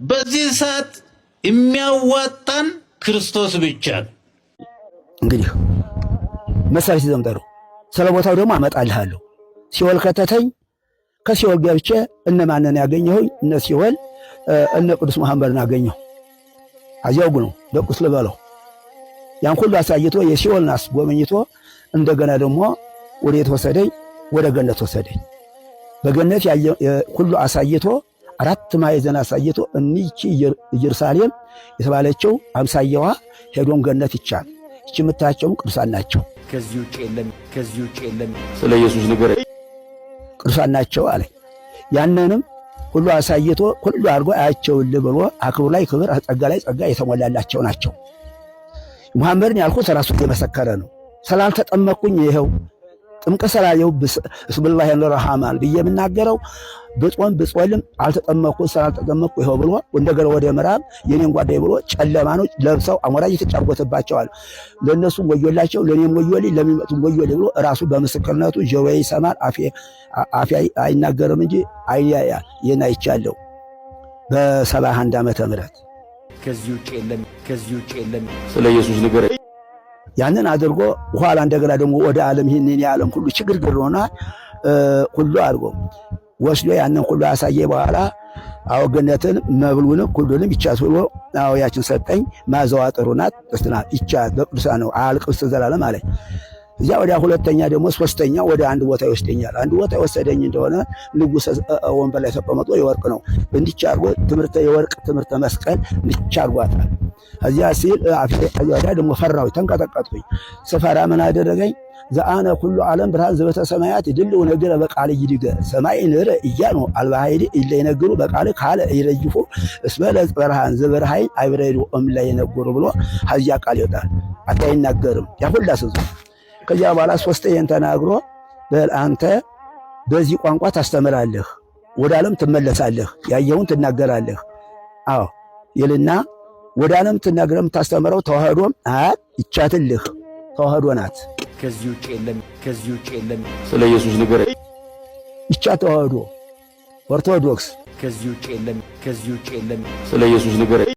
በዚህ ሰዓት የሚያዋጣን ክርስቶስ ብቻ ነው። እንግዲህ መሳሪያ ሲዘምጠሩ ስለ ቦታው ደግሞ አመጣልሃለሁ። ሲኦል ከተተኝ ከሲኦል ገብቼ እነማንን ያገኘሁኝ? እነ ሲኦል እነ ቅዱስ መሐመድን አገኘሁ። አዚያው ነው ደቁስ ልበለው። ያን ሁሉ አሳይቶ የሲኦልን አስጎብኝቶ እንደገና ደግሞ ወዴት ወሰደኝ? ወደ ገነት ወሰደኝ። በገነት ሁሉ አሳይቶ አራት ማዕዘን አሳይቶ እኒቺ ኢየሩሳሌም የተባለችው አምሳየዋ ሄዶም ገነት ይቻል ይቺ የምታያቸውም ቅዱሳን ናቸው። ከዚህ ውጭ የለም፣ ከዚህ ውጭ የለም። ስለ ኢየሱስ ንገረኝ። ቅዱሳን ናቸው አለ። ያንንም ሁሉ አሳይቶ ሁሉ አድርጎ አያቸውል ብሎ አክብሩ ላይ ክብር፣ ጸጋ ላይ ጸጋ የተሞላላቸው ናቸው። ሙሐመድን ያልኩት ራሱ የመሰከረ ነው። ስላልተጠመቅኩኝ ይኸው ጥምቀት ስላየው ብስምላህ ረሃማን ብዬ የምናገረው ብጾም ብጾልም አልተጠመቅኩ ስላልተጠመቅኩ ይኸው ብሎ እንደገና ወደ ምዕራብ የኔን ጓዳይ ብሎ ጨለማ ነው ለብሰው አሞራ እየተጫወተባቸዋል። ለእነሱም ወዮላቸው፣ ለእኔም ወዮልኝ፣ ለሚመጡም ወዮልኝ ብሎ ራሱ በምስክርነቱ ጆሮዬ ይሰማል፣ አፌ አይናገርም እንጂ ዓይኔ ያያል። ይህን አይቻለሁ በ71 ዓመተ ምህረት ከዚህ ውጭ የለም፣ ከዚህ ውጭ የለም። ስለ ኢየሱስ ንገረኝ። ያንን አድርጎ ኋላ እንደገና ደግሞ ወደ ዓለም ይህንን የዓለም ሁሉ ችግርግር ሆኗል ሁሉ አድርጎ ወስዶ ያንን ሁሉ አሳየ። በኋላ አዎ ገነትን መብሉንም ሁሉንም ይቻት ብሎ አዎ ያችን ሰጠኝ። ማዘዋ ጥሩ ናት ጥስና ይቻት በቅዱሳን ነው አልቅስ ዘላለም አለኝ። እዚያ ወዲያ ሁለተኛ ደግሞ ሶስተኛ ወደ አንድ ቦታ ይወስደኛል። አንድ ቦታ የወሰደኝ እንደሆነ ንጉሥ ወንበር ላይ ተቀምጦ የወርቅ ነው እንዲቻ አድርጎ ትምህርተ የወርቅ ትምህርተ መስቀል እንዲቻ አድርጓታል። እዚያ ሲል ወዲያ ደግሞ ፈራሁኝ፣ ተንቀጠቀጥኩኝ። ስፈራ ምን አደረገኝ? ዘአነ ኩሉ ዓለም ብርሃን ዘበተ ሰማያት ይድልው ነገረ በቃል ይድገ ሰማይ ንረ እያኑ አልባ ኃይል እለ ይነግሩ በቃል ካለ ይረጅፉ እስመ ለጽበርሃን ዘበርሃይ አይብረዱ እም ላይ ይነግሩ ብሎ ሀዚያ ቃል ይወጣል። አይናገርም ያሁላ ስዙ። ከዚያ በኋላ ሶስተኛን ተናግሮ በል አንተ በዚህ ቋንቋ ታስተምራለህ፣ ወደ ዓለም ትመለሳለህ፣ ያየውን ትናገራለህ። አዎ ይልና ወደ ዓለም ትናገር የምታስተምረው ተዋህዶም አት ይቻትልህ ተዋህዶ ናት። ከዚህ ውጭ የለም፣ ከዚህ ውጭ የለም። ስለ ኢየሱስ ንገረኝ። ይቻ ተዋህዶ ኦርቶዶክስ ከዚህ ውጭ የለም፣ ከዚህ ውጭ የለም። ስለ ኢየሱስ ንገረኝ።